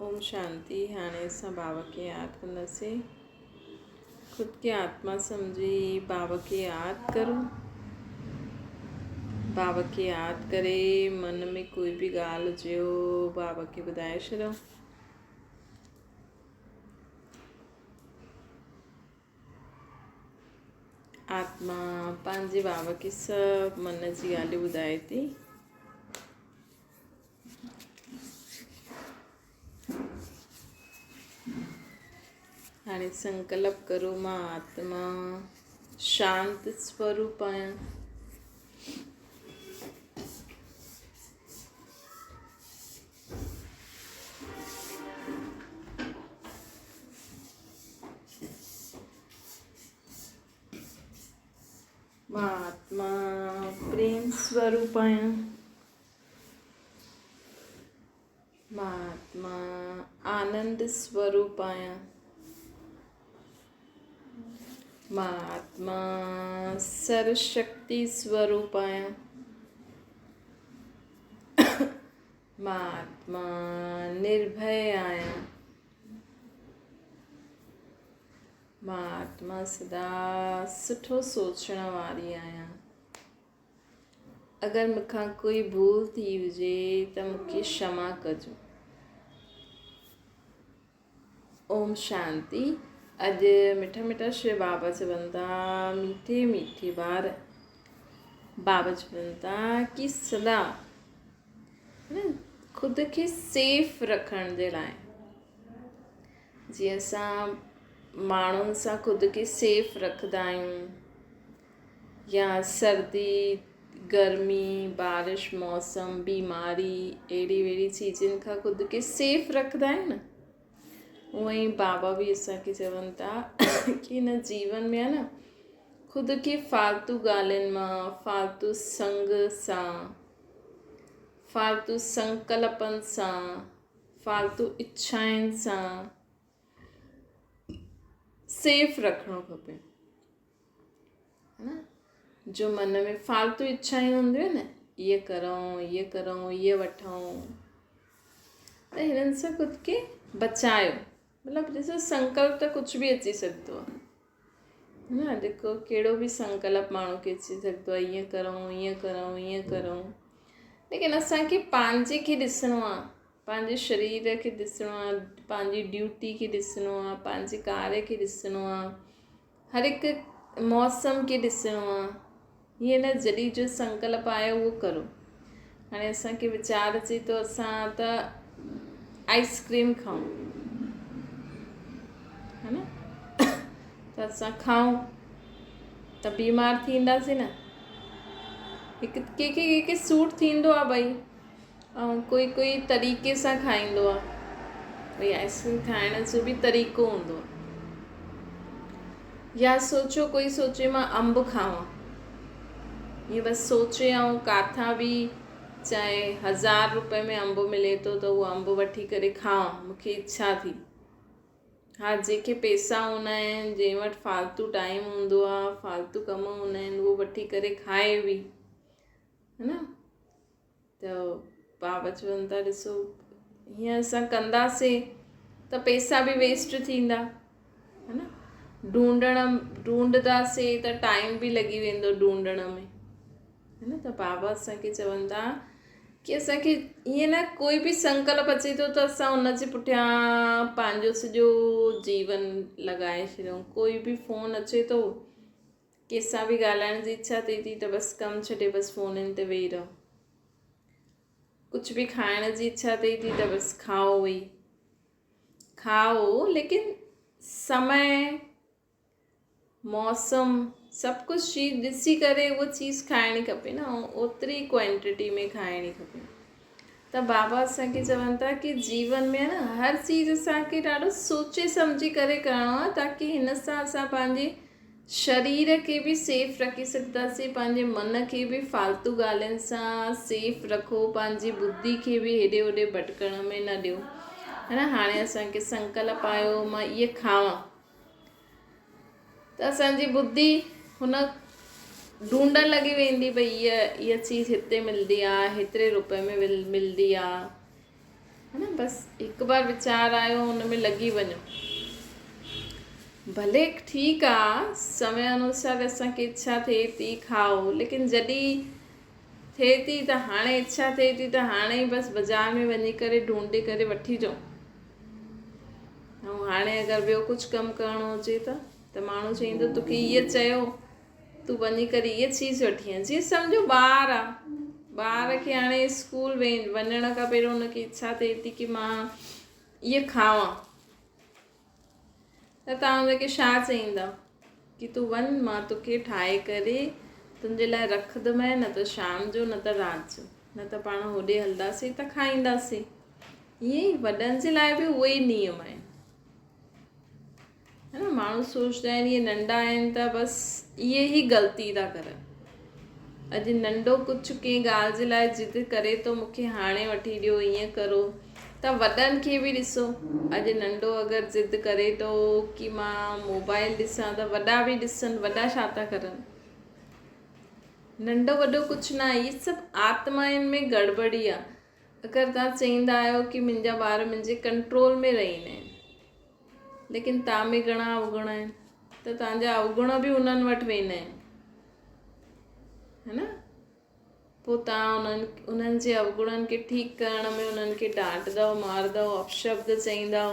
اوم شانتي هاڻي اسان بابا کي ياد ڪنداسين خود کي آتما سمجهي بابا کي ياد ڪرو بابا کي ياد ڪري من ۾ ڪوئي به ڳالهه هجي بابا کي ٻڌائي ڇڏو آتما پنهنجي بابا کي سڀ من جي ڳالهيون ٻڌائي ٿي. هاڻي سنڪلپ ڪرو مان آتما شانت سوروپ آهيان. مان آتما پريم سوروپ آهيان. مان آتما آنند سوروپ آهيان. مان آتما سرشڪتي سوروپ آهيان. مان آتما نرڀي آهيان. مان آتما سدا سٺو سوچڻ واري آهيان. اگر مون کان ڪوئي ڀول ٿي هجي ته مون کي ڪشما ڪجو. اوم شانتي اڄ مٺا مٺا شو بابا چون ٿا ميٺي ميٺي ٻار بابا چون ٿا ڪي سدا خود کي سيف رکڻ جي لاء جيئن اسان ماڻهن سان خود کي سيف رکندا آهيون يا سردي گرمي بارش موسم بيماري اهڙي وهڙي چيزن کان خود کي سيف رکندا آهيون نه اونئن ئي بابا به اسان کي چون ٿا ڪي هن جيون ۾ آهي نه خود کي فالتو ڳالهين مان فالتو سنگ سان فالتو سنڪلپن سان فالتو اڇائن سان سيف رکڻو کپي جو من ۾ فالتو اڇائون هونديون آهن نه اهي ڪرون اهي ڪرون اهي وٺون ته هنن سان خود کي بچايو مطلب ڏسو سنڪلپ ته ڪجهه به اچي سگهندو آهي نه جيڪو ڪهڙو به سنڪلپ ماڻهو کي اچي سگهندو آهي ائين ڪرون ائين ڪرون ائين ڪرون ليڪن اسانکي پنهنجي کي ڏسڻو آهي پنهنجي شرير کي ڏسڻو آهي پنهنجي ڊيوٽي کي ڏسڻو آهي پنهنجي ڪاريه کي ڏسڻو آهي هر هڪ موسم کي ڏسڻو آهي ائين نه جڏهن جو سنڪلپ آيو اهو ڪرو هاڻي اسانکي ويچار اچي ٿو اسان ته آئس ڪريم کائون ها نه ته اسان کائون ته بيمار ٿينداسين نه هڪ ڪنهن کي ڪنهن کي سوٽ ٿيندو آهي ڀئي ۽ ڪوئي ڪوئي طريقي سان کائيندو آهي ڀئي آئس ڪريم کائڻ جو به طريقو هوندو آهي يا سوچو ڪوئي سوچي مان انب کاوان ائين بس سوچي ۽ ڪاٿان به چاهي هزار روپئي ۾ انب ملي ٿو ته اهو انب وٺي ڪري کاوان مونکي اڇا ٿي ها جنهن کي پئسا هوندا آهن جنهن وٽ فالتو ٽائيم هوندو آهي فالتو ڪم هوندا آهن اهو وٺي ڪري کائي به ها نه ته بابا چون ٿا ڏسو هيئن اسان ڪنداسين ته پئسا به ويسٽ ٿيندا ها نه ڍونڍڻ ڍونڍنداسين ته ٽائيم به لڳي ويندو ڍونڍڻ ۾ ها نه ته بابا اسانکي چون ٿا ڪي اسانکي ائين نه ڪوئي به سنڪلپ اچي ٿو ته اسان ان جي پٺيان پنهنجو سڄو جيون لڳائي ڇڏيون ڪوئي به فون اچي ٿو ڪنهن سان به ڳالهائڻ جي اڇا ٿئي ٿي ته بس ڪم ڇڏي بس فونن تي ويهي رهو. ڪجهه به کائڻ جي اڇا ٿئي ٿي ته بس کائو ويهي. کائو ليڪن سمي موسم سڀ ڪجهه چيز ڏسي ڪري اها چيز کائڻي کپي نه ۽ اوتري ڪوانٽٽي ۾ کائڻي کپي ته بابا اسان کي چون ٿا ڪي جيون ۾ نه هر چيز اسان کي ڏاڍو سوچي سمجهي ڪري ڪرڻو آهي تاڪي هن سان اسان پنهنجي شرير کي به سيف رکي سگهنداسين، پنهنجي من کي به فالتو ڳالهين سان سيف رکو، پنهنجي ٻڌي کي به هيڏي هوڏي ڀٽڪڻ ۾ نه ڏيو. ها نه هاڻي اسان کي سنڪلپ آيو مان اهي کاوان ته اسان جي ٻڌي هن ڍونڍڻ لڳي ويندي ڀئي اها اها چيز هتي ملندي آهي هيتري روپئي ۾ ملندي آهي. ها نه بس هڪ بار ويچار آيو ان ۾ لڳي وڃو. ڀلي ٺيڪ آ سمي انوسار اسان کي اڇا ٿئي ٿي کائو ليڪن جڏهن ٿئي ٿي ته هاڻي اڇا ٿئي ٿي ته هاڻي ئي بس بازار ۾ وڃي ڪري ڍونڍي ڪري وٺي اچو. ۽ هاڻي اگر ٻيو ڪجهه ڪم ڪرڻو هجي ته ته ماڻهو چئيندو توکي ايء چيو تون وڃي ڪري ايء چيز وٺي آ جيئن سمجهو ٻار آ ٻار کي هاڻي اسڪول وڃڻ کان پهريون هن کي اڇا ٿئي ٿي ڪي مان ايء کاوان ته توهان هن کي ڇا چئيندا ڪي تون وڃ مان توکي ٺاهي ڪري تنهنجي لاء رکندومانء نه ته شام جو نه ته رات جو نه ته پاڻ هوڏي هلنداسين ته کائينداسين ائين ئي وڏن جي لاء به اهي ئي نيم آهن ها نه ماڻهو سوچدا آهن اهي ننڍا آهن ته بس اهي ئي غلطي ٿا ڪرن اڄ ننڍو ڪجهه ڪنهن ڳالهه جي لاء ضد ڪري ٿو مونکي هاڻي وٺي ڏيو ائين ڪرو ته وڏن کي به ڏسو اڄ ننڍو اگر ضد ڪري ٿو ڪي مان موبائل ڏسان ته وڏا به ڏسن وڏا ڇا ٿا ڪرن ننڍو وڏو ڪجهه نه آهي اهي سڀ آتمائن ۾ گڙٻڙي آهي اگر توهان چئيندا آهيو ڪي منهنجا ٻار منهنجي ڪنٽرول ۾ رهيندا آهن ليڪن توهان ۾ گهڻا اوگڻ آهن ته توهان جا اوگڻ به انهن وٽ ويندا آهن ها نه پوء توهان انهن انهن جي اوگڻن کي ٺيڪ ڪرڻ ۾ انهن کي ڊانٽدؤ ماردؤ اپشبد چئيندؤ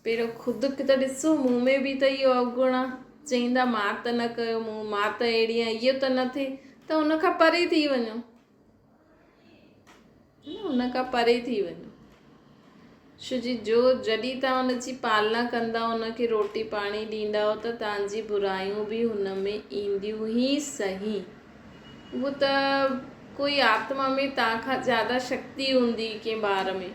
پهريون خود کي ته ڏسو مون ۾ به ته اهو اوگڻ آ چئيندا مان ته نه ڪيو مون مان ته اهڙي آهيان اهو ته نه ٿئي ته ان کان پري ٿي وڃو ان کان پري ٿي وڃو. ڇو جي جو جڏهن توهان ان جي پالنا ڪندا ان کي روٽي پاڻي ڏيندائو ته توهان جي برايون به هن ۾ اينديون ئي سهي. اهو ته ڪوئي آتما ۾ توهان کان زياده شڪتي هوندي ڪنهن ٻار ۾.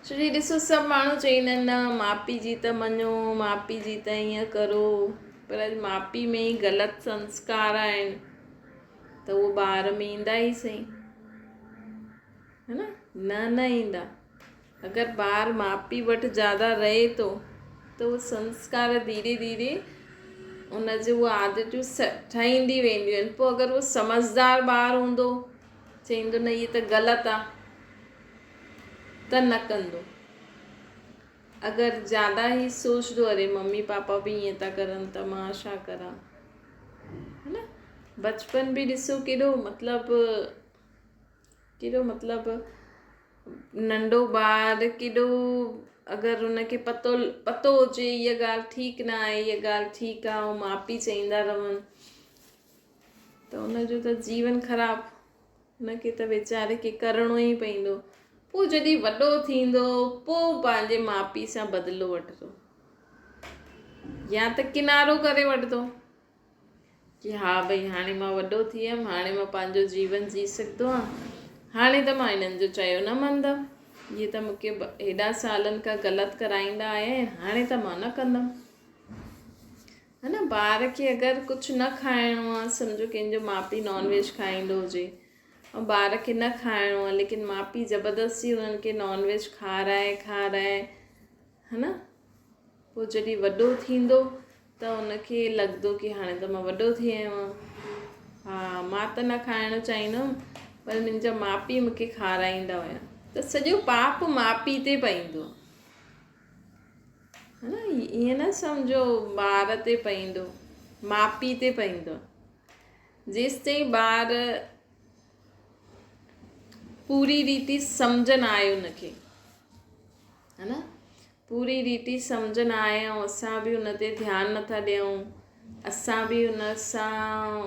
ڇو جي ڏسو سڀ ماڻهو چئيندا آهن نه ماء پيء جي ته مڃو ماء پيء جي ته ائين ڪرو پر اڄ ماء پيء ۾ ئي غلط سنسڪار آهن. ته اهو ٻار ۾ ايندا ئي سهي ها نه نه نه ايندا اگر ٻار ماء پيء وٽ زياده رهي ٿو ته اهو سنسڪار ڌيري ڌيري ان جون اهي عادتون ٺهندي وينديون آهن پوء اگر اهو سمجهدار ٻار هوندو چئيندو نه هيء ته غلط آهي ته نه ڪندو اگر زياده هي سوچندو اري ممي پاپا به ائين ٿا ڪرن ته مان ڇا ڪران ها نه بچپن به ڏسو ڪيڏو مطلب ڪيڏو مطلب ننڍو ٻار ڪيڏو اگر ان کي پتو پتو هجي هيء ڳالهه ٺيڪ نه آهي هيء ڳالهه ٺيڪ آهي ۽ ماءُ پيءُ چئيندا رهن ته ان جو ته جيون خراب ان کي ته ويچاري کي ڪرڻو ئي پئيندو. پوء جڏهن وڏو ٿيندو پوء پنهنجي ماء پيء سان بدلو وٺندو يا ته ڪنارو ڪري وٺندو ڪي ها ڀئي هاڻي مان وڏو ٿي ويم هاڻي مان پنهنجو جيون جي سگهندو آهيان هاڻي ته مان هنن جو چيو نه مڃندم اهي ته مون کي هيڏا سالن کان غلط ڪرائيندا آيا آهن هاڻي ته مان نه ڪندم ها نه ٻار کي اگر ڪجهه نه کائڻو آ سمجهو ڪنهن جو ماء پيء نان ويج کائيندو هجي ۽ ٻار کي نه کائڻو آ ليڪن ماء پيء زبردستي انهن کي نان ويج کارائي کارائي ها نه پوء جڏهن وڏو ٿيندو ته ان کي لڳندو ڪي هاڻي ته مان وڏو ٿي ويو آهيان ها مان ته نه کائڻ چاهيندم پر منهنجا ماء پيء مون کي کارائيندا هيا ته سڄو پاپ ماء پيء تي پئيندو ها نه ائين نه سمجهو ٻار تي پئيندو ماء پيء تي پئيندو جيستائين ٻار پوري ريتي سمجهه نه آئي ان کي ها نه پوري ريتي سمجهه نه آئي ۽ اسان به ان تي ڌيان نٿا ڏيون اسان به ان سان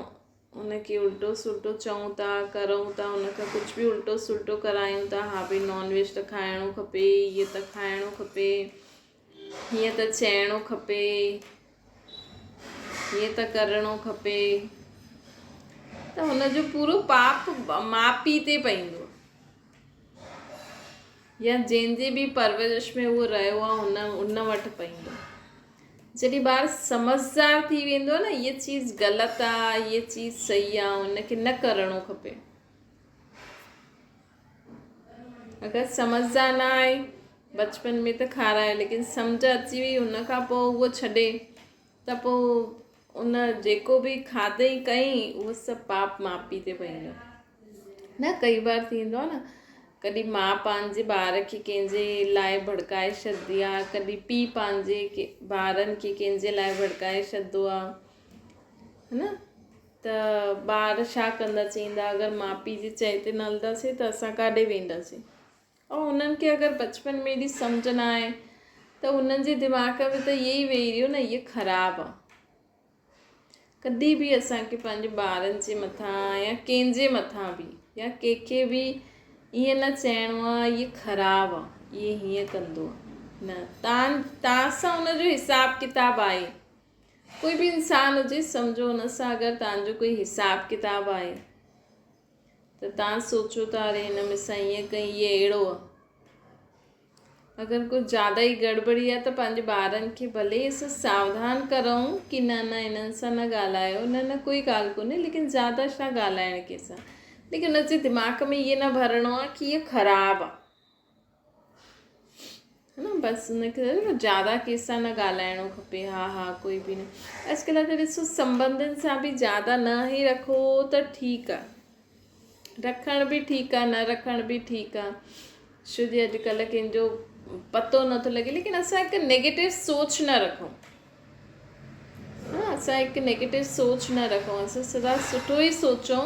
ان کي الٽو سلٽو چئون ٿا ڪرون ٿا ان کان ڪجهه به الٽو سلٽو ڪرايون ٿا ها ڀئي نان ويج ته کائڻو کپي هيء ته کائڻو کپي هيئن ته چئڻو کپي هيئن ته ڪرڻو کپي ته هن جو پورو پاپ ماء پيء تي پئيندو يا جنهن جي به پرورش ۾ اهو رهيو آهي ان ان وٽ پئيندو. جڏهن ٻار سمجهدار ٿي ويندو آهي نه هيء چيز غلط آهي هيء چيز صحيح آهي ان کي نه ڪرڻو کپي. اگر سمجهدار نه آهي بچپن ۾ ته کارايو ليڪن سمجهه اچي وئي ان کان پوء اهو ڇڏي ته پوء ان جيڪو به کاڌئي ڪئي اهو سڀ پاپ ماء پيء تي پئيندو. نه ڪئي بار ٿيندو آهي نه ڪڏهن ماء پنهنجي ٻار کي ڪنهن جي لاء ڀڙڪائي ڇڏندي آهي، ڪڏهن پيء پنهنجي ٻارن کي ڪنهن جي لاء ڀڙڪائي ڇڏندو آهي ها نه ته ٻار ڇا ڪندا چئيندا اگر ماء پيء جي چئي تي نه هلنداسين ته اسان ڪاڏي وينداسين ۽ انهن کي اگر بچپن ۾ ايڏي سمجهه نه آهي ته انهن جي دماغ ۾ ته اهي ئي ويهي رهيو نه اهي خراب آهي ڪڏهن به اسان کي پنهنجي ٻارن جي مٿان يا ڪنهن جي مٿان به يا ڪنهن کي به ائين نه چئڻو آهي اهي خراب آهي اهي هيئن ڪندو آهي نه تان تان سان ان جو حساب ڪتاب آهي ڪوئي به انسان هجي سمجهو ان سان اگر تان جو ڪوئي حساب ڪتاب آهي ته توهان سوچو ٿا اري هن مون سان ائين ڪئي هيء اهڙو آ. اگر ڪجهه زياده ئي گڙٻڙي آ ته پنهنجي ٻارن کي ڀلي اسان ساوڌان ڪرون ڪي نه نه انهن سان نه ڳالهايو نه نه ڪوئي ڳالهه ڪونهي ليڪن زياده ڇا ڳالهائڻ ڪنهن سان ليڪن ان جي دماغ ۾ اهي نه ڀرڻو آ ڪي هيء خراب آ. ها نه بس ان کي زياده ڪنهن سان نه ڳالهائڻو کپي ها ها ڪوئي به نه اڄڪلهه ته ڏسو سنبنڌن سان به زياده نه ئي رکو ته ٺيڪ آهي رکڻ به ٺيڪ آهي نه رکڻ به ٺيڪ آهي ڇو جي اڄڪلهه ڪنهن جو پتو نٿو لڳي ليڪن اسان هڪ نيگيٽو سوچ نه رکون ها اسان هڪ نيگيٽو سوچ نه رکون اسان سدا سٺو ئي سوچون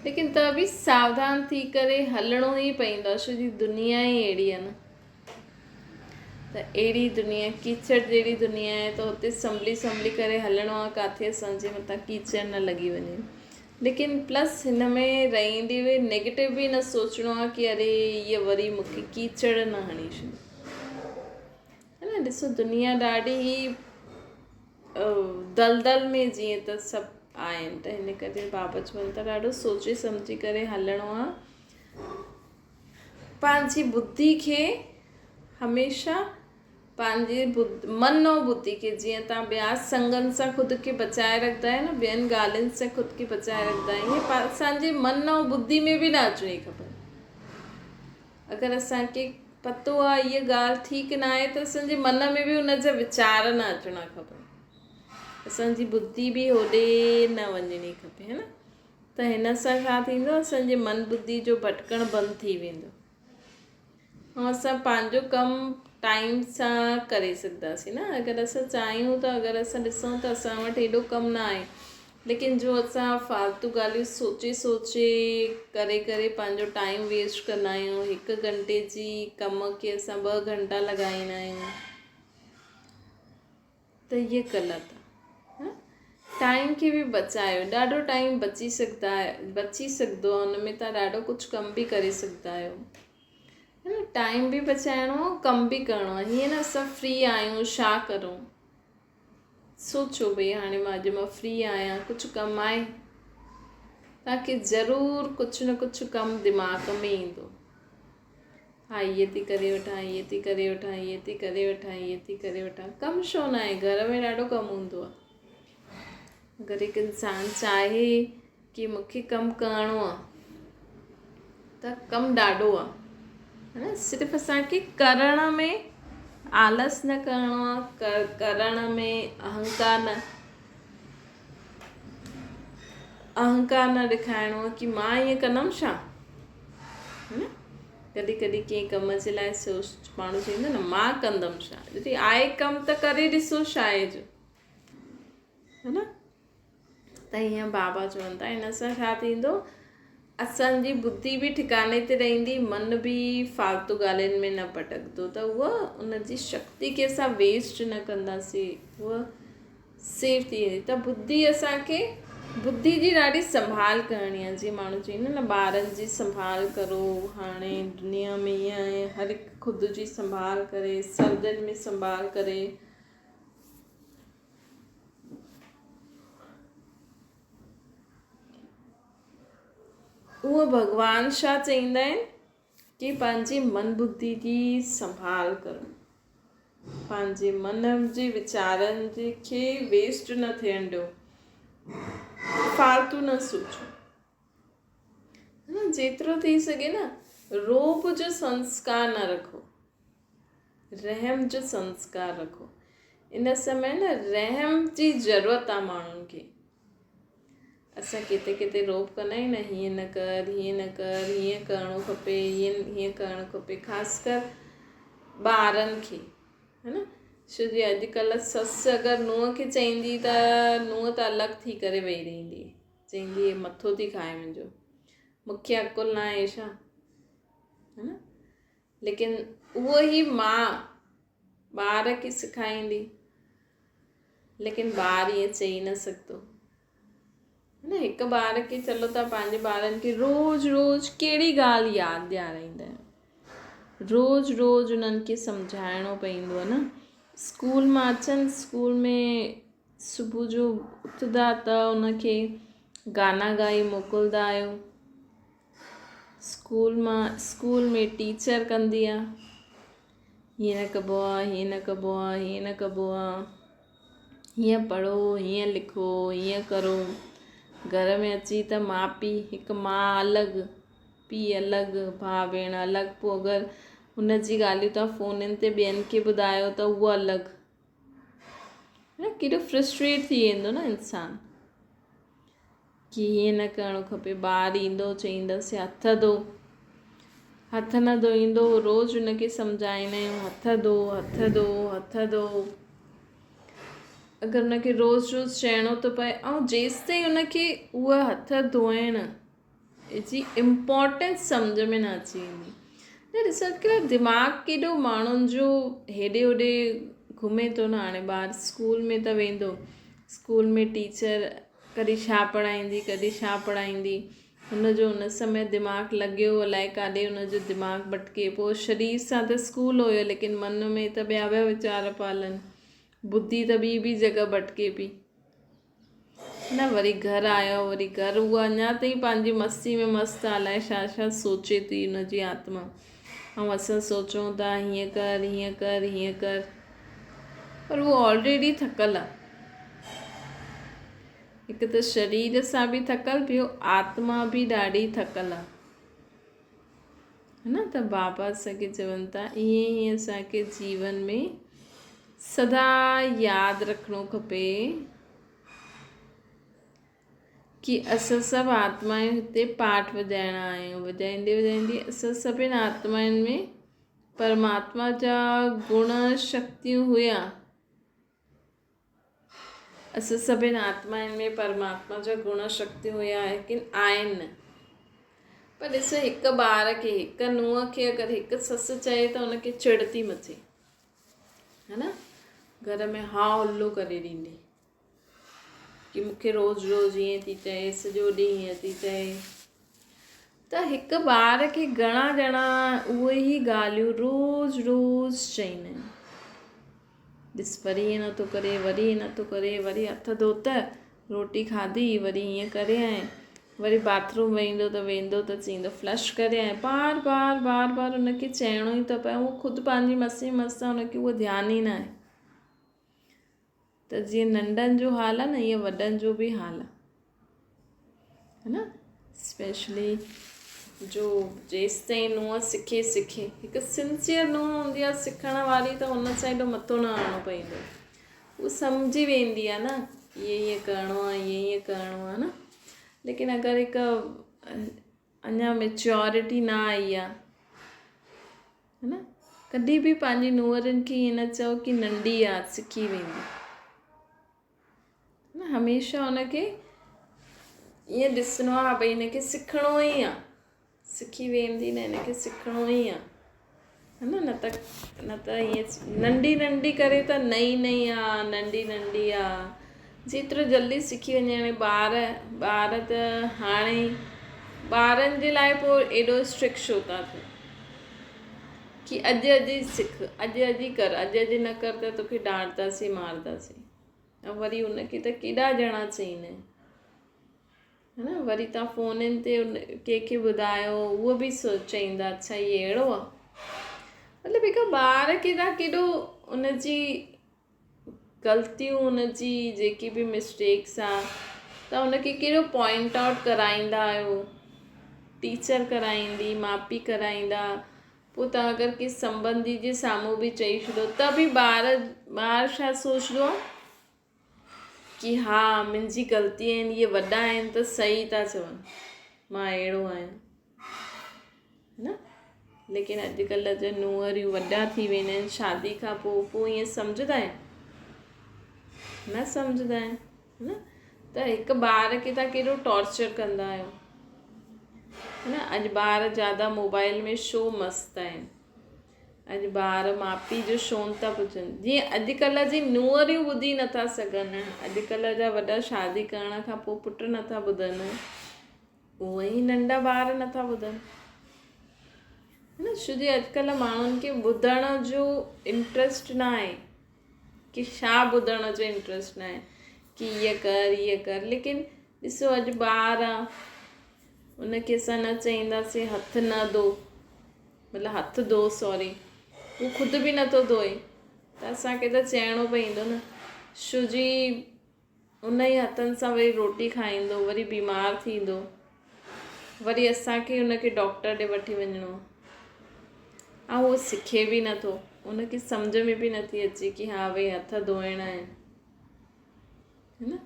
ليڪن ته به ساوڌان ٿي ڪري هلڻو ئي پوندو آهي ڇو جي دنيا ئي اهڙي آهي نه ته اهڙي دنيا ڪيچڙ جهڙي دنيا آهي ته هتي سنڀلي سنڀلي ڪري هلڻو آهي ڪاٿي اسان جي مٿان ڪيچڙ نه لڳي وڃي ليڪن پلس هن ۾ رهندي به نيگيٽو به نه سوچڻو آهي ڪي اري هيء وري مونکي ڪيچڙ نه هڻي ڇڏي ها نه ڏسو دنيا ڏاڍي ئي دلدل ۾ جيئن ته سڀ آهن ته هن ڪري بابا چون ٿا ڏاڍو سوچي سمجهي ڪري هلڻو آهي پنهنجي ٻڌي کي هميشه پنهنجي من ۽ ٻڌي کي جيئن تان ٻيا سنگن سان خود کي بچائي رکندا آهيو نه ٻين ڳالهين سان خود کي بچائي رکندا آهيون ائين اسانجي من ۽ ٻڌي ۾ به نه اچڻي کپي اگر اسان کي پتو آ هيء ڳالهه ٺيڪ ناهي ته اسان جي من ۾ به ان جا ويچار نه اچڻا کپن. اسان جي ٻڌي به هوڏي نه وڃڻي کپي هي نه ته هن سان ڇا ٿيندو اسان جي من ٻڌي جو ڀٽڪڻ بند ٿي ويندو ۽ اسان پنهنجو ڪم ٽائيم سان ڪري سگهنداسين نه اگر اسان چاهيون ته اگر اسان ڏسون ته اسان وٽ ايڏو ڪم نه آهي ليڪن جو اسان فالتو ڳالهيون سوچي سوچي ڪري ڪري پنهنجو ٽائيم ويسٽ ڪندا آهيون هڪ گهنٽي جي ڪم کي اسان ٻه گهنٽا لڳائيندا آهيون ته هيء غلط آهي ٽائيم کي به بچايو ڏاڍو ٽائيم بچي سگهندا بچي سگهندو آهي ان ۾ تان ڏاڍو ڪجهه ڪم به ڪري سگهندا آهيو هي نه ٽائيم به بچائڻو آهي ڪم به ڪرڻو آهي هيئن نه اسان فري آهيون ڇا ڪرون سوچيو ڀئي هاڻي مان اڄ مان فري آهيان ڪجهه ڪم آهي توهان کي ضرور ڪجهه نه ڪجهه ڪم دماغ ۾ ايندو ها هيء ٿي ڪري وٺان هيء ٿي ڪري وٺان هيء ٿي ڪري وٺان هيء ٿي ڪري وٺان ڪم ڇو نه آهي گهر ۾ ڏاڍو ڪم هوندو آهي اگر هڪ انسان چاهي ڪي مون کي ڪم ڪرڻو آ ته ڪم ڏاڍو آ نه صرف اسان کي ڪرڻ ۾ آلس نه ڪرڻو آ ڪرڻ ۾ اهنڪار نه اهنڪار نه ڏيکارڻو آ ڪي مان ائين ڪندم ڇا نه ڪڏهن ڪڏهن ڪنهن ڪم جي لاء سوچ ماڻهو چوندو نه مان ڪندم ڇا جڏهن آهي ڪم ته ڪري ڏسو ڇا آهي جو ها نه ته ائين بابا چون ٿا ان سان ڇا ٿيندو اسان جي ٻڌي به ٺڪاني تي رهندي من به فالتو ڳالهين ۾ نه ڀٽڪندو ته اها ان جي شڪتي کي اسان ويسٽ نه ڪنداسين اها سيف ٿي ويندي ته ٻڌي اسان کي ٻڌي جي ڏاڍي سنڀال ڪرڻي آهي جيئن ماڻهو چون نه ٻارن جي سنڀال ڪرو هاڻي دنيا ۾ ائين آهي هر هڪ خود جي سنڀال ڪري سردين ۾ سنڀال ڪري اهو ڀڳوان ڇا چئيندا آهن ڪي پنهنجي من ٻڌي جي سنڀال ڪرو پنهنجي من جي ويچارن جي کي ويسٽ نه ٿيڻ ڏيو فالتو نه سوچو جيترو ٿي سگهي نه روب جو سنسڪار نه رکو رحم جو سنسڪار رکو. ان سمي نه رحم جي ضرورت آ ماڻهن کي. اسان ڪٿي ڪٿي روب ڪندا آهيون نه هيئن نه ڪر هيئن نه ڪر هيئن ڪرڻو کپي هيئن هيئن ڪرڻو کپي خاص ڪر ٻارن کي ها نه ڇو جي اڄڪلهه سس اگر ننهن کي چئيندي ته ننهن ته الڳ ٿي ڪري ويهي رهندي چئيندي هي مٿو ٿي کائي منهنجو مونکي عقل نه آهي ڇا ها نه ليڪن اهو ئي ماء ٻار کي سکائيندي ليڪن ٻار ائين چئي نه سگهندو نه هڪ ٻار کي چلو ٿا پنهنجي ٻارن کي روز روز ڪهڙي ڳالهه ياد ڏيارائيندا آهيو روز روز انهن کي سمجهائڻو پوندو آهي نه اسڪول مان اچن اسڪول ۾ صبح جو اٿندا ته ان کي گانا ڳائي موڪلدا آهيو اسڪول مان اسڪول ۾ ٽيچر ڪندي آهي هيئن نه ڪبو آ هيئن نه ڪبو آ هيئن نه ڪبو آ هيئن پڙهو هيئن لکو هيئن ڪرو گهر ۾ اچي ته ماء پيء هڪ ماء الڳ پيء الڳ ڀاء ڀيڻ الڳ پوء اگر هن جي ڳالهيون توهان فونن تي ٻين کي ٻڌايو ته اهو الڳ نه ڪيڏو فرسٽريٽ ٿي ويندو نه انسان ڪي هيئن نه ڪرڻو کپي ٻار ايندو چئيندس هٿ ڌو هٿ نه ڌوئيندو روز ان کي سمجهائيندا آهيون هٿ ڌو هٿ ڌو هٿ ڌو اگر ان کي روز روز چئڻو ٿو پئي ۽ جيستائين ان کي اها هٿ ڌوئڻ جي امپورٽنس سمجهه ۾ نه اچي ويندي نه ڏسو اڄڪلهه دماغ ڪيڏو ماڻهن جو هيڏي هوڏي گهمي ٿو نه هاڻي ٻار اسڪول ۾ ته ويندو اسڪول ۾ ٽيچر ڪڏهن ڇا پڙهائيندي ڪڏهن ڇا پڙهائيندي هن جو ان سمي دماغ لڳيو الائي ڪاڏي هن جو دماغ ڀٽڪي پوء شرير سان ته اسڪول هيو ليڪن من ۾ ته ٻيا ٻيا ويچار پيا هلن ٻڌي ته ٻي ٻي جڳهه ڀٽڪي پئي نه وري گهر آيو وري گهر هو اڃا تائين پنهنجي مستي ۾ مست آ الائي ڇا ڇا سوچي ٿي هن جي آتما ۽ اسان سوچون ٿا هيئن ڪر هيئن ڪر هيئن ڪر پر هو آلريڊي ٿڪل آ هڪ ته شرير سان به ٿڪل ٻيو آتما به ڏاڍي ٿڪل آ نه ته بابا اسان کي چون ٿا ائين ئي اسان کي جيون ۾ سدا ياد رکڻو کپي ڪي اسان سڀ آتمائون هتي پاٺ وڄائڻ آيا آهيون وڄائيندي وڄائيندي اسان سڀن آتمائن ۾ پرماتما جا گڻ شڪتيون هيا اسان سڀن آتمائن ۾ پرماتما جا گڻ شڪتيون هيا ليڪن آهن نه پر ڏسو هڪ ٻار کي هڪ نونهن کي اگر هڪ سس چئي ته ان کي چڙ ٿي مچي ها نه گهر ۾ ها هلو ڪري ڏيندي ڪي مونکي روز روز ائين ٿي چئي سڄو ڏينهن ائين ٿي چئي ته هڪ ٻار کي گهڻا ڄڻا اهي ئي ڳالهيون روز روز چئيندا آهن ڏس وري ائين نٿو ڪري، وري ائين نٿو ڪري، وري هٿ ڌوته، روٽي کاڌي، وري ائين ڪري آئين، وري باٿ روم ويندو ته ويندو ته چئيندو فلش ڪري آئين، بار بار بار بار ان کي چئڻو ئي ٿو پئي، هو خود پنهنجي مستي ۾ مست آهي ان کي اهو ڌيان ئي ناهي ته جيئن ننڍن جو حال آهي نه ائين وڏن جو به حال آهي. ها نه اسپيشلي جو جيستائين نونهن سکي سکي هڪ سنسيئر نونهن هوندي آهي سکڻ واري ته هن سان ايڏو مٿو نه هڻڻو پوندو هو سمجهي ويندي آهي نه ائين ائين ڪرڻو آهي ائين ائين ڪرڻو آهي نه ليڪن اگر هڪ اڃا ميچورٽي نه آئي آهي ها نه ڪڏهن به پنهنجي نونهرن کي ائين نه چئو ڪي ننڍي آهي سکي ويندي نه هميشه ان کي ائين ڏسڻو آهي ڀئي هن کي سکڻو ئي آهي سکي ويندي نه هن کي سکڻو ئي آهي ها نه نه ته نه ته ائين ننڍي ننڍي ڪري ته نئين نئين آهي ننڍي ننڍي آهي جيترو جلدي سکي وڃي هاڻي ٻار ٻار ته هاڻي ٻارن جي لاءِ پوءِ ايڏو اسٽرڪٽ ڇو ٿا ٿيو ڪي اڄ اڄ ئي سک اڄ اڄ ئي ڪر اڄ اڄ نه ڪر ته توکي ڊانٽداسين مارداسين ۽ وري ان کي ته ڪيڏا ڄڻا چئيندا آهن ها نه وري توهان فونن تي ان ڪنهن کي ٻڌايو اهو به چئيندا اڇا هي اهڙو آهي مطلب هڪ ٻار کي توهان ڪيڏو ان جي غلطيون ان جي جيڪي به مسٽيڪس آ ته ان کي ڪهڙو پوائنٽ آئوٽ ڪرائيندا آهيو ٽيچر ڪرائيندي ماء پيء ڪرائيندا پوء توهان اگر ڪنهن سنٻنڌي جي سامهون به چئي ڇڏو ته به ٻار ٻار ڇا سوچندو آ. ڪي ها منهنجي غلطي آهن اهي وڏا آهن ته صحيح ٿا چون مان اهڙو آهيان نه ليڪن اڄڪلهه جا نوئريون وڏا ٿي ويندا آهن شادي کان پوء پوء ائين سمجهندا آهن نه سمجهندا آهن نه ته هڪ ٻار کي تان ڪيڏو ٽارچر ڪندا آهيو نه اڄ ٻار زياده موبائل ۾ شو مست آهن اڄ ٻار ماء پيء جو شون ٿا پڇن جيئن اڄڪلهه جي نونهريون ٻڌي نٿا سگهن اڄڪلهه جا وڏا شادي ڪرڻ کان پوء پٽ نٿا ٻڌن اونئن ئي ننڍا ٻار نٿا ٻڌن نه ڇو جي اڄڪلهه ماڻهن کي ٻڌڻ جو انٽرسٽ نه آهي ڪي ڇا ٻڌڻ جو انٽرسٽ نه آهي ڪي هيء ڪر هيء ڪر ليڪن ڏسو اڄ ٻار آ ان کي اسان نه چئينداسين هٿ نه ڌو مطلب هٿ ڌو سوري هو خود به نٿو ڌوئي ته اسان کي ته چئڻو پئيندو نه ڇو جي ان ئي هٿن سان وري روٽي کائيندو وري بيمار ٿيندو وري اسان کي ان کي ڊاڪٽر ڏي وٺي وڃڻو ۽ هو سکي به نٿو ان کي سمجهه ۾ به نٿي اچي ڪي ها ڀئي هٿ ڌوئڻا آهن نه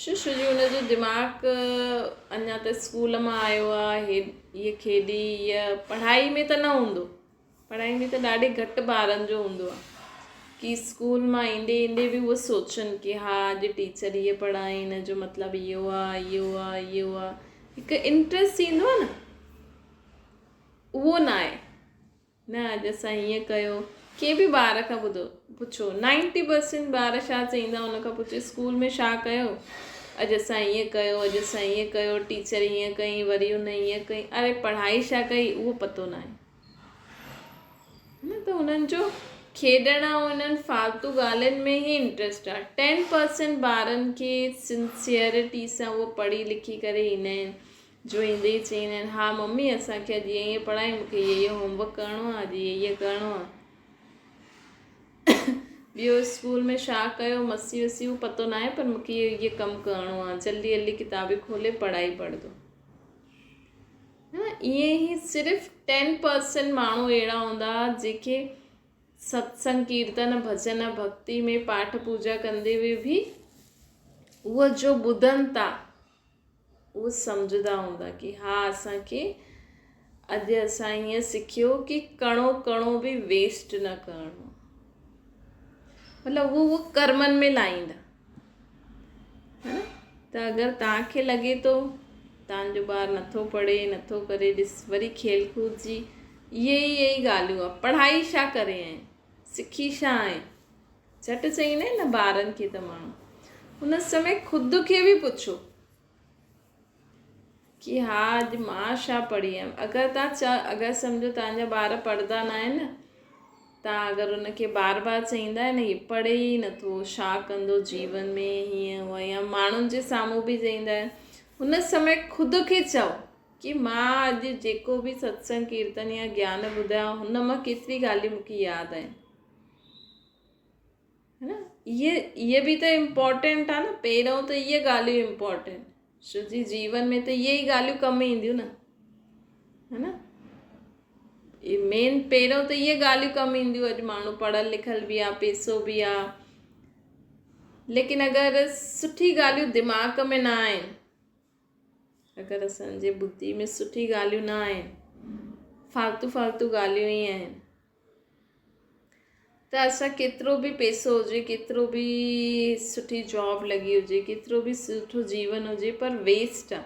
شو شو جي ان جو دماغ اڃا ته اسڪول مان آيو آهي هي هيء کيڏي هيء پڙهائي ۾ ته نه هوندو پڙهائي ۾ ته ڏاڍي گهٽ ٻارن جو هوندو آهي ڪي اسڪول مان ايندي ايندي به اهو سوچن ڪي ها اڄ ٽيچر هيء پڙهائي هن جو مطلب اهو آهي اهو آهي اهو آهي هڪ انٽرسٽ ايندو آهي نه اهو نه آهي نه اڄ اسان هيئن ڪيو. ڪنهن به ٻار کان ٻڌو پڇو نائنٽي پرسينٽ ٻار ڇا چئيندا ان کان پڇو اسڪول ۾ ڇا ڪيو اڄ اسان هيئن ڪيو اڄ اسان هيئن ڪيو ٽيچر هيئن ڪئي وري ان هيئن ڪئي اري پڙهائي ڇا ڪئي اهو پتو ناهي نه ته انهن جو کيڏڻ ۽ انهن فالتو ڳالهين ۾ ئي انٽرسٽ آهي ٽين پرسينٽ ٻارن کي سنسيئرٽي سان اهو پڙهي لکي ڪري ايندا آهن جو ايندي ئي چئيندا آهن، ها ممي اسان کي اڄ ائين ائين پڙهائي، مون کي هيء هيء هوم ورڪ ڪرڻو آهي، اڄ هيء هيء ڪرڻو آهي. ٻيو اسڪول ۾ ڇا ڪيو، مستي وستي اهو پتو ناهي پر مون کي اهو هيء ڪم ڪرڻو آهي، جلدي جلدي ڪتابي کولي پڙهائي پڙهندو. ها ائين ئي صرف ٽين پرسنٽ ماڻهو اهڙا هوندا جيڪي ستسنگ ڪيرتن ڀڄن ڀڳتي ۾ پاٺ پوڄا ڪندي به اهو جو ٻڌن ٿا اهو سمجهندا هوندا ڪي ها اسان کي اڄ اسان ائين سکيو ڪي ڪڻو ڪڻو به ويسٽ نه ڪرڻو مطلب اهو اهو ڪرمن ۾ لائيندا ها نه ته اگر توهان کي لڳي ٿو توهان جو ٻار نٿو پڙهي نٿو ڪري ڏس وري کيل ڪود جي اهي ئي اهي ئي ڳالهيون آهي پڙهائي ڇا ڪري ۽ سکي ڇا آهي جهٽ چئيندا آهن نه ٻارن کي ته ماڻهو ان سمي خود کي به پڇو ڪي ها اڄ مان ڇا پڙهي آيم اگر تان چا اگر سمجهو تان جا ٻار پڙهندا نه آهن تان اگر ان کي بار بار چئيندا آهن هي پڙهي ئي نٿو ڇا ڪندو جيون ۾ هيئن هونئن يا ماڻهن جي سامهون به چئيندا آهن ان سمي خود کي چئو ڪي مان اڄ جيڪو به ستسنگ ڪيرتن يا گيان ٻڌايو هن مان ڪيتري ڳالهيون مون کي ياد آهن ها نه اهي اهي به ته امپورٽنٽ آ نه پهريون ته اهي ڳالهيون امپورٽنٽ ڇو جي جيون ۾ ته اهي ئي ڳالهيون ڪم اينديون نه ها نه مين پهريون ته اهي ڳالهيون ڪم اينديون اڄ ماڻهو پڙهيل لکيل به آ پيسو به آ ليڪن اگر سٺي ڳالهيون دماغ ۾ نه آهن اگر اسان جي ٻڌي ۾ سٺي ڳالهيون نه آهن فالتو فالتو ڳالهيون ئي آهن ته اسان ڪيترو به پئسو هجي ڪيترو به سٺي جاب لڳي هجي ڪيترو به سٺو جيون هجي پر ويسٽ آ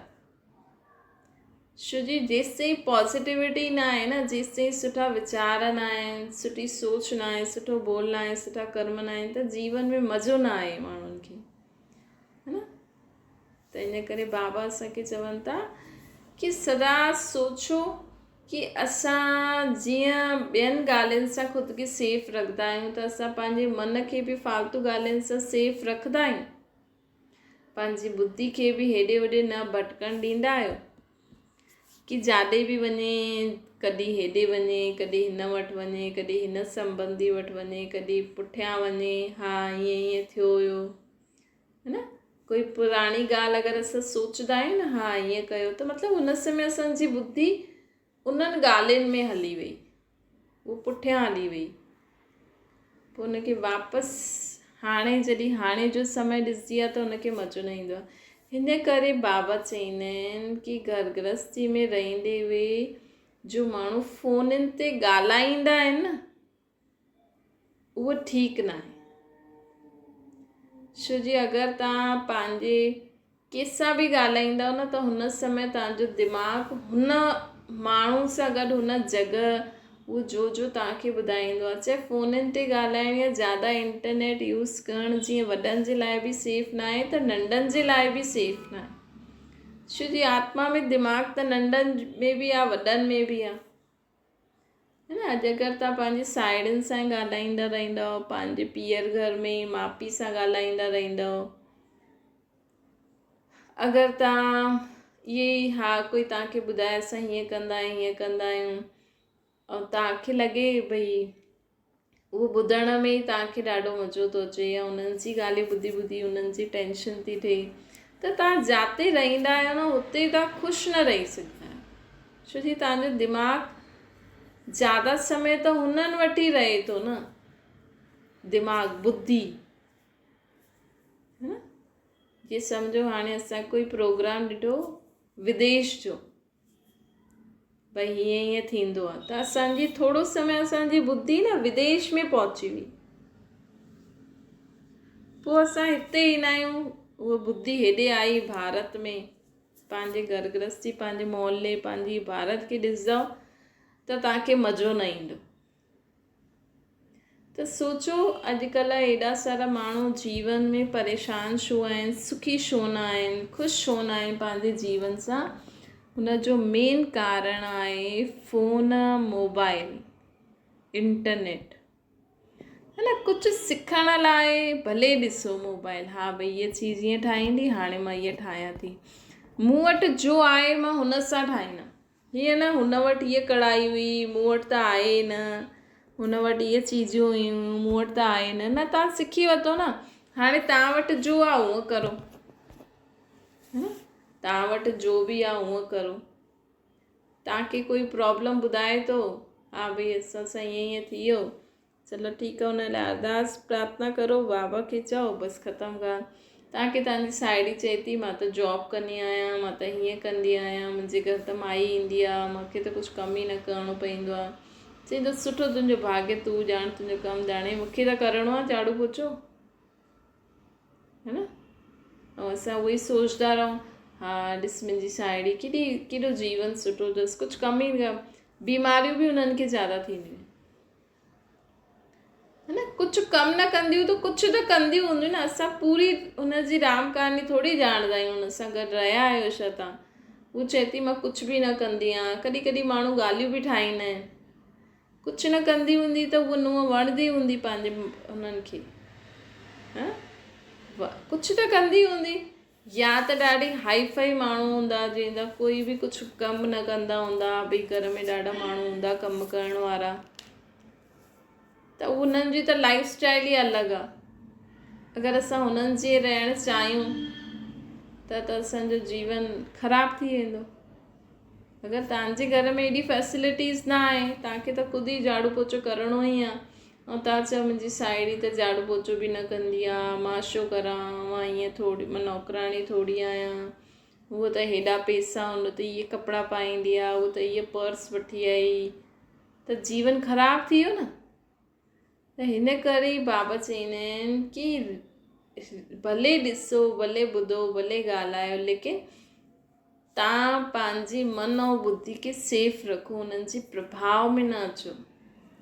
ڇو جي جيستائين پازيٽيوٽي نه آهي نه جيستائين سٺا ويچار نه آهن سٺي سوچ نه آهي سٺو ٻول نه آهي سٺا ڪرم نه آهن ته جيون ۾ مزو نه آهي ماڻهن کي ها نه ته ان ڪري بابا اسان کي چون ٿا ڪي سدا سوچو ڪي اسان جيئن ٻين ڳالهين سان خود کي سيف رکندا آهيون ته اسان پنهنجي من کي به فالتو ڳالهين سان سيف رکندا آهيون پنهنجي ٻڌي کي به هيڏي هوڏي نه ڀٽڪڻ ڏيندا آهيو ڪي جاڏي به وڃي ڪڏهن هيڏي وڃي ڪڏهن هن وٽ وڃي ڪڏهن هن سنبنڌي وٽ وڃي ڪڏهن پٺيان وڃي ها ائين ائين ٿيو هيو ها نه ڪوئي پراڻي ڳالهه اگر اسان سوچدا آهيون نه ها ائين ڪيو ته مطلب ان سمي اسان جي ٻڌي انهن ڳالهين ۾ هلي وئي هو پٺيان هلي وئي پوء ان کي واپس هاڻي جڏهن هاڻي جو سمي ڏسجي آ ته هن کي مزو نه ايندو آ. هن ڪري بابا چئيندا آهن ڪي گهر گرهستي ۾ رهندي هوئي جو ماڻهو فونن تي ڳالهائيندا آهن نه اهو ٺيڪ ناهي. ڇو جي اگر توهان پنهنجي ڪنهن سان به ڳالهائيندؤ نه ته هن سمي توهان جو دماغ هن ماڻهو سان گڏ هن جڳهه اهو جو جو توهان کي ٻڌائيندو آهي چاهي فونن تي ڳالهائڻ يا زياده انٽرنيٽ يوز ڪرڻ جيئن وڏن جي لاء به سيف ناهي ته ننڍن جي لاء به سيف ناهي ڇو جي آتما ۾ دماغ ته ننڍن ۾ به آهي وڏن ۾ به آهي. ها نه اڄ اگر توهان پنهنجي ساهيڙين سان ڳالهائيندا رهندؤ پنهنجي پيئر گهر ۾ ماء پيء سان ڳالهائيندا رهندؤ اگر توهان اهي ئي ها ڪوئي توهان کي ٻڌائي اسان هيئن ڪندا آهيون هيئن ڪندا آهيون ۽ توهان کي لڳي ڀئي اهو ٻڌڻ ۾ ئي توهان کي ڏاڍو مزو ٿو اچي يا انهن جي ڳالهيون ٻڌي ٻڌي انهن جي ٽينشن ٿي ٿئي ته توهان جاتي رهندا آهيو نه اتي توهان خوش نه رهي سگهندا آهيو ڇو جي توهان جو دماغ زياده سمي ته هنن وٽ ئي رهي ٿو نه دماغ ٻڌي ها جي سمجهو هاڻي اسان ڪوئي پروگرام ڏٺو وديش جو ڀئي هيئن هيئن ٿيندو آهي ته اسان جي ٿورو سمي اسان جي ٻڌي نه وديش ۾ پهچي وئي پوء اسان هتي ايندا آهيون اها ٻڌي هيڏي آئي ڀارت ۾ پنهنجي گهر گرهستي پنهنجي محلي پنهنجي ڀارت کي ڏسندو ته توهان کي مزو نه ايندو ته سوچو اڄڪلهه ايڏا سارا ماڻهو جيون ۾ پريشان ڇو آهن، سکي ڇو نه آهن، خوش ڇو نه آهن پنهنجي جيون سان، ان جو مين ڪارڻ آهي فون، موبائل، انٽرنيٽ ها نه ڪجهه سکڻ لاء ڀلي ڏسو موبائل ها ڀئي هيء چيز هيئن ٺاهيندي هاڻي مان هيء ٺاهيان ٿي مون وٽ جو آهي مان هن سان ٺاهيندم. هيئن نه هن وٽ هيء ڪڙهائي هئي، مون وٽ ته آهي ئي نه، هن وٽ هيء چيزون هيون، مون وٽ ته آهي نه، نه توهان سکي ورتو نه، هاڻي توهان وٽ جو آهي اهو ڪرو، ها نه توهان وٽ جو به آهي اهو ڪرو، توهان کي ڪوئي پرابلم ٻڌائي ٿو، ها ڀئي اسان سان ائين ائين ٿي ويو، چلو ٺيڪ آ ان لاء ارداس پرارٿنا ڪرو بابا کي چئو بس ختم ڳالهه توهان کي توهان جي ساهيڙي چئي ٿي مان ته جاب ڪندي آهيان مان ته هيئن ڪندي آهيان منهنجي گهر ته مائي ايندي آ مان کي ته ڪجهه ڪم ئي نه ڪرڻو پوندو آ چئي ته سٺو تنهنجو ڀاڳ تون ڄاڻ تنهنجو ڪم ڄاڻي مون کي ته ڪرڻو آ جهاڙو پوچو ها نه ۽ اسان اهو ئي سوچدا رهون ها ڏس منهنجي ساهيڙي ڪيڏي ڪيڏو جيون سٺو اٿس ڪجهه ڪم ئي نه بيماريون به انهن کي زياده ٿينديون آهن ها نه ڪجهه ڪم نه ڪنديون ته ڪجهه ته ڪنديون هونديون نه اسان پوري ان جي رام ڪهاڻي ٿوري ڄاڻندا آهيون ان سان گڏ رهيا آهيو ڇا توهان هو چئي ٿي مان ڪجهه به نه ڪندي آهيان ڪڏهن ڪڏهن ماڻهو ڳالهيون به ٺاهيندا آهن ڪجهه نه ڪندي هوندي ته هوء نونهن وڻندي هوندي پنهنجي هنن کي ها ڪجهه ته ڪندي هوندي يا ته ڏاڍي هائي فائي ماڻهو هوندا جنهن جا ڪوئي به ڪجهه ڪم نه ڪندا هوندا ڀئي گهر ۾ ڏاڍا ماڻهو هوندا ڪم ڪرڻ وارا ته انهن جي ته لائف اسٽائل ئي الڳ آ اگر اسان انهن جي رهڻ چاهيون ته ته اسان جو جيون خراب ٿي ويندو اگر توهان جي گهر ۾ ايڏي فيسلٽيز نه آهي توهان کي ته خود ئي جهاڙو پوچو ڪرڻو ئي آهي ۽ توهان چئو منهنجي ساهيڙي ته جهاڙو پوچو به نه ڪندي آهي مان ڇو ڪران مان ائين ٿوري مان نوڪراڻي ٿوري آهيان هوء ته هيڏا پئسا هن ته اهي ڪپڙا پائيندي آهي هوء ته اهي پرس وٺي آئي ته جيون خراب ٿي ويو نه ته هن ڪري ئي بابا چئيندا آهن ڪي ڀلي ڏسو ڀلي ٻڌو ڀلي ڳالهايو ليڪن توهان پنهنجي من ۽ ٻڌي کي سيف رکو انهن جي پرڀاء ۾ نه اچو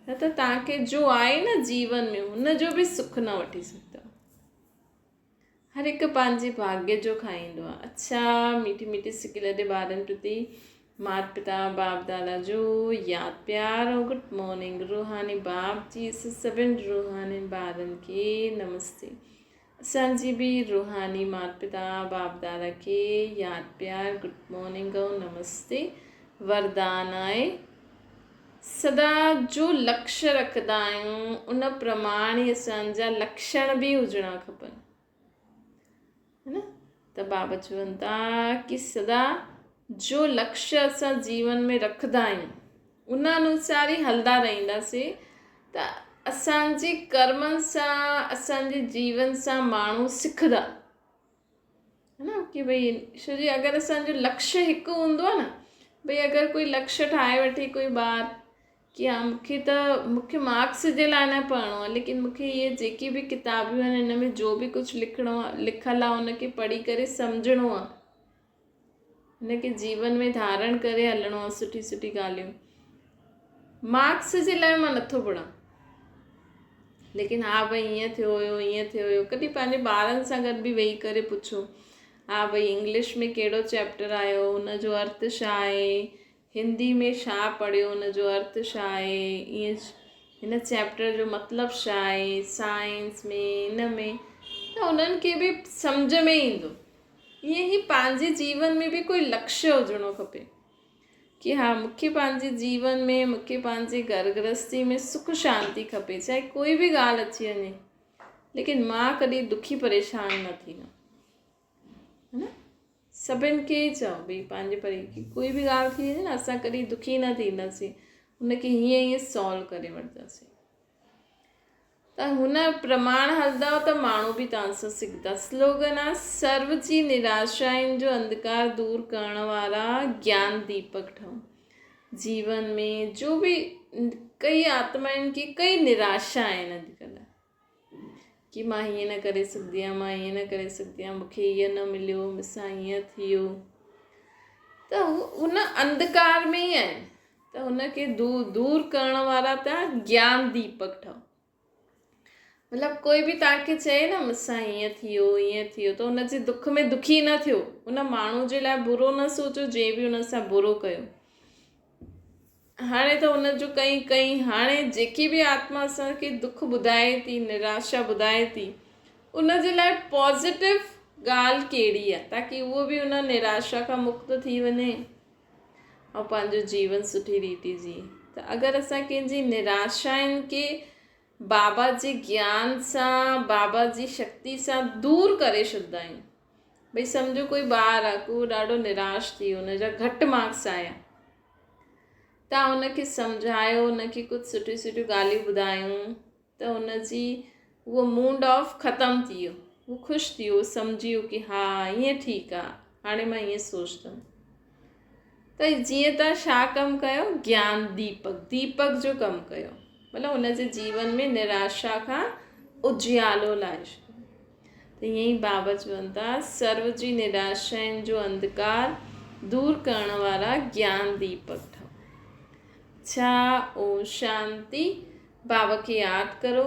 نه ته توهان کي جو آهي نه جيون ۾ هن جو به سک نه وٺي سگهندؤ هر هڪ پنهنجي ڀاڳيه جو کائيندو آهي. اڇا ميٺي ميٺي سڪي لڏي ٻارن پرتي مات پتا باپ دادا جو ياد پيار ۽ گڊ مارننگ روحاني باپ جي سڀن روحاني ٻارن کي نمستي اسان جي به روحاني مات پتا باپ دادا کي ياد پيار گڊ مارننگ ۽ نمستي وردان آهي سدا جو لڪش رکندا آهيون ان پرماڻ ئي اسان جا لڪشڻ به هجڻا کپن ها نه ته بابا چون ٿا ڪي سدا جو لڪش اسان جيون ۾ رکندا آهيون ان انوسار ئي هلندا رهنداسين ته اسان جي ڪرمن سان اسان جي جيون سان ماڻهو سکندا ها نه ڪي ڀئي ڇو جي اگر اسان جو لڪشيه هڪ هوندو آهي نه ڀئي اگر ڪوئي لڪشيه ٺاهي وٺي ڪوئي ٻار ڪي ها مونکي ته مونکي مارڪس جي لاء نه پڙهڻو آهي ليڪن مونکي اهي جيڪي به ڪتابيون آهن هن ۾ جو به ڪجهه لکڻو آهي لکيل آهي ان کي پڙهي ڪري سمجهڻو آهي هن کي جيون ۾ ڌارڻ ڪري هلڻو آهي سٺي سٺي ڳالهيون مارڪس جي لاء مان نٿو پڙهان ليڪن ها ڀئي ائين ٿيو هيو ائين ٿيو هيو ڪڏهن پنهنجي ٻارن سان گڏ به ويهي ڪري پڇو ها ڀئي انگلش ۾ ڪهڙو چيپٽر آيو ان جو ارٿ ڇا آهي هندي ۾ ڇا پڙهيو ان جو ارٿ ڇا آهي ائين هن چيپٽر جو مطلب ڇا آهي سائنس ۾ ان ۾ ته انهن کي به سمجهه ۾ ايندو ائين ئي پنهنجي جيون ۾ به ڪوئي لڪشيه هجڻو کپي ڪي ها مون کي پنهنجي جيون ۾ مون کي پنهنجي گهر گرهستي ۾ سک شانتي کپي چاهي ڪوئي به ڳالهه اچي وڃي ليڪن مان ڪڏهن دکي پريشان نه ٿيندم ها نه سڀن کي ئي چئو ڀئي پنهنجي پري ڪي ڪوئي به ڳالهه ٿي وڃي نه اسان ڪڏهن دکي نه ٿينداسين ان کي هيئن هيئن سالو ڪري وٺنداسين ته هن پرماڻ هلندؤ ته ماڻهو به توهان سان سکندا. سلوگن آ، سرو جي نراشائن جو انڌڪار دور ڪرڻ وارا گيان ديپڪ ٺهو. جيون ۾ جو به ڪئي آتمائن کي ڪئي نراشا آهن اڄڪلهه ڪي مان هيئن نه ڪري سگهندي آهيان مان هيئن نه ڪري سگهندي آهيان مون کي هيئن نه مليو مون سان هيئن ٿي ويو ته هو ان انڌڪار ۾ ئي آهن. ته هن کي دور ڪرڻ وارا ته گيان ديپڪ ٺهو. مطلب ڪوئي به توهان کي چئي نه مون سان هيئن ٿي ويو هيئن ٿي ويو ته هن جي دک ۾ دکي نه ٿيو ان ماڻهو جي لاء برو نه سوچو جنهن به هن سان برو ڪيو هاڻي ته هن جو ڪئي ڪئي هاڻي جيڪي به آتما اسان کي دک ٻڌائي ٿي نراشا ٻڌائي ٿي ان جي لاء پازيٽو ڳالهه ڪهڙي آهي تاڪي اهو به ان نراشا کان مڪت ٿي وڃي ۽ پنهنجو جيون سٺي ريتي جي ته اگر اسان ڪنهن جي نراشائن کي بابا جي گيان سان بابا جي شڪتي سان دور ڪري ڇڏندا آهيون ڀئي سمجهو ڪوئي ٻار آهي ڪو ڏاڍو نراش ٿي ويو ان جا گهٽ مارڪس آيا تان ان کي سمجهايو ان کي ڪجهه سٺيون سٺيون ڳالهيون ٻڌايون ته هن جي اهو موڊ آف ختم ٿي ويو هو خوش ٿي ويو سمجهي ويو ڪي ها ائين ٺيڪ آ هاڻي مان ائين سوچدم ته جيئن تان ڇا ڪم ڪيو گيان ديپڪ ديپڪ جو ڪم ڪيو مطلب هن جي جيون ۾ نراشا کان اجيالو لاء ڇڏيو ته ائين ئي بابا چون ٿا سرو جي نراشائن جو انڌڪار دور ڪرڻ وارا گيان ديپڪ ٺهو ڇا اوم شانتي بابا کي ياد ڪرو.